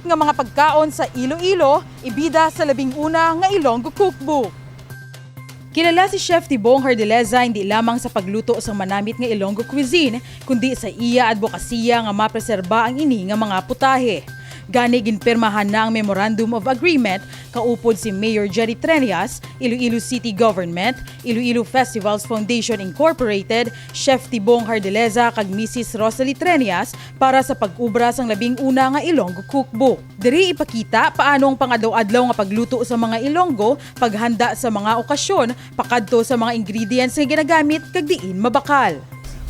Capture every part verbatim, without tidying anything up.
nga mga pagkaon sa Iloilo, ibida sa labing una nga Ilonggo Cookbook. Kilala si Chef Tibong Hardeleza hindi lamang sa pagluto sang manamit nga Ilonggo cuisine, kundi sa iya adbokasiya nga mapreserba ang ini nga mga putahe. Gani, ginpirmahan na ang Memorandum of Agreement kaupod si Mayor Jerry Treñas, Iloilo City Government, Iloilo Festivals Foundation Incorporated, Chef Tibong Hardeleza kag Misis Rosalie Treñas para sa pag-ubra sang labing una nga Ilonggo Cookbook. Diri ipakita paano ang pangadlaw-adlaw nga pagluto sa mga Ilonggo, paghanda sa mga okasyon, pakadto sa mga ingredients nga ginagamit kag diin mabakal.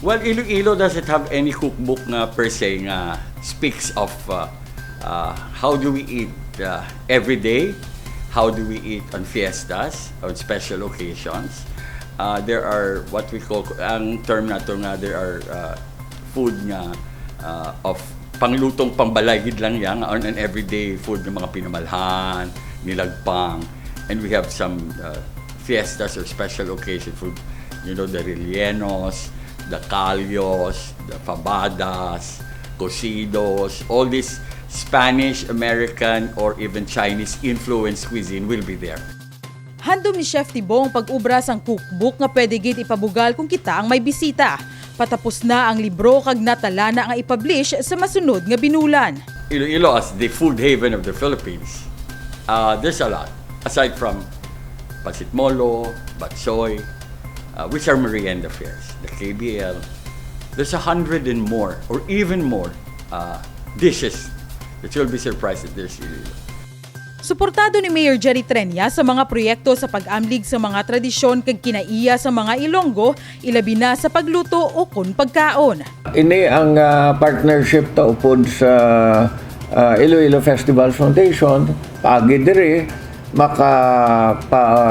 Well, Iloilo doesn't have any cookbook nga per se nga speaks of uh, uh, how do we eat uh, every day, how do we eat on fiestas, on special occasions. Uh, there are what we call, ang term nato nga there are uh, food nga uh, of panglutong pambalay gid lang yan, on an everyday food ng mga pinamalhan, nilagpang, and we have some uh, fiestas or special occasion food, you know, the rellenos, the callos, the fabadas, cocidos, all this Spanish, American, or even Chinese influenced cuisine will be there. Handom ni Chef Tibong pag-ubra sang cookbook nga pwede gid ipabugal kung kita ang may bisita. Patapos na ang libro kag natala na nga i-publish sa masunod nga binulan. Iloilo as the food haven of the Philippines, uh, there's a lot. Aside from pancit molo, batsoy, uh, which are merienda fares, the K B L, there's a hundred and more, or even more, uh, dishes that you'll be surprised that there's Iloilo. Suportado ni Mayor Jerry Treñas sa mga proyekto sa pag-amlig sa mga tradisyon kag kinaiya sa mga Ilonggo, ilabi na sa pagluto ukon pagkaon. Ini ang ah, partnership ta upod sa ah, Iloilo Festival Foundation. Paagi diri, makapagwa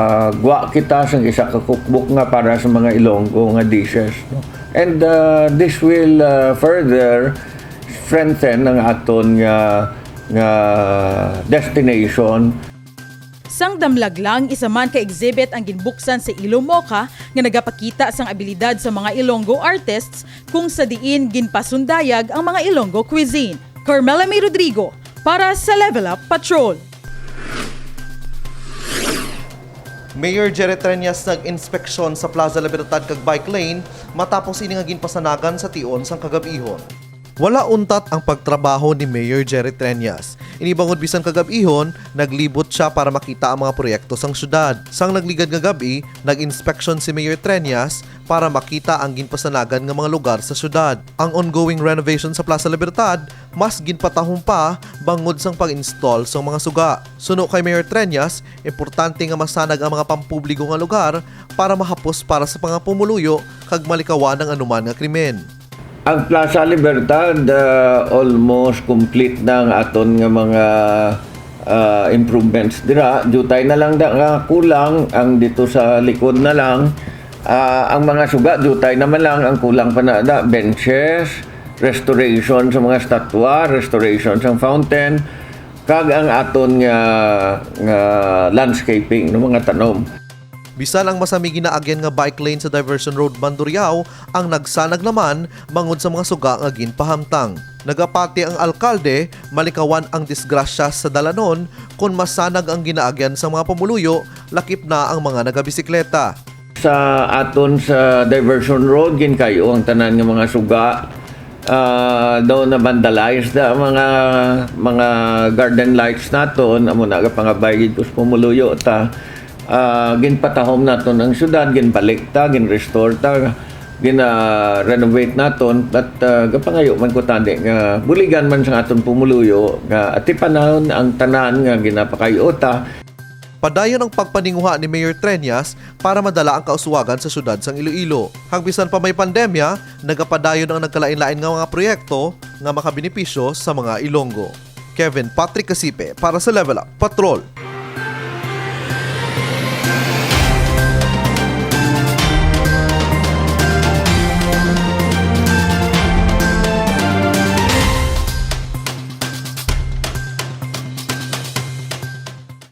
kita sang isa ka cookbook nga para sa mga Ilonggo nga dishes. No? And ah, this will ah, further strengthen ang aton nga nga destination. Sang damlag lang, isa man ka exhibit ang ginbuksan sa Ilo Mocha nga nagapakita sang abilidad sa mga Ilonggo artists, kung sa diin ginpasundayag ang mga Ilonggo cuisine. Carmela May Rodrigo para sa Level Up Patrol. Mayor Jerry Treñas nag-inspeksyon sa Plaza Libertad kag Bike Lane matapos ini nga ginpasanagan sa tion sang kagab-ihon. Wala untat ang pagtrabaho ni Mayor Jerry Treñas. Ini bangod bisan kagab-ihon, naglibot sia para makita ang mga proyekto sang syudad. Sang nagligad nga gab-i, nag-inspeksyon si Mayor Treñas para makita ang ginpasanagan nga mga lugar sa syudad. Ang ongoing renovation sa Plaza Libertad mas ginpatahom pa bangod sang pag-install sang mga suga. Suno kay Mayor Treñas, importante nga masanag ang mga pampubliko nga lugar para mahapos para sa mga pumuluyo kag malikawan ang anuman nga krimen. Ang Plaza Libertad, ah, almost complete na ang aton nga mga ah, improvements dira. Diutay na lang da nga kulang ang dito sa likod na lang. Ah, ang mga suga, diutay naman lang ang kulang pa na da. Benches, restoration sa mga statwa, restoration sa fountain, kag ang aton nga, nga landscaping, no, mga tanom. Bisan ang masami ginaagyan nga bike lane sa Diversion Road, Mandurriao, ang nagsanag naman bangod sa mga suga nga ginpahamtang. Nagapati ang alkalde, malikawan ang disgrasya sa dalanon kon masanag ang ginaagyan sa mga pumuluyo, lakip na ang mga nagabisikleta. Sa aton sa Diversion Road, ginkay-o ang tanan nga mga suga. Ah, daw na-vandalize da ang mga, mga garden lights naton, amo na gapangabay gid kus pumuluyo ta. Ah, ginpatahom naton ang syudad, ginbalik ta, gin-restore ta, gina-renovate naton, but ah, gapangayo man ko tani nga buligan man sa aton pumuluyo nga atipanon ang tanan nga ginapakayo ta. Padayon ang pagpaninguha ni Mayor Treñas para madala ang kauswagan sa syudad sang Iloilo. Kag bisan pa may pandemya, nagapadayon ang nagkalain-lain nga mga proyekto nga makabenepisyo sa mga Ilonggo. Kevin Patrick Casipe para sa Level Up Patrol.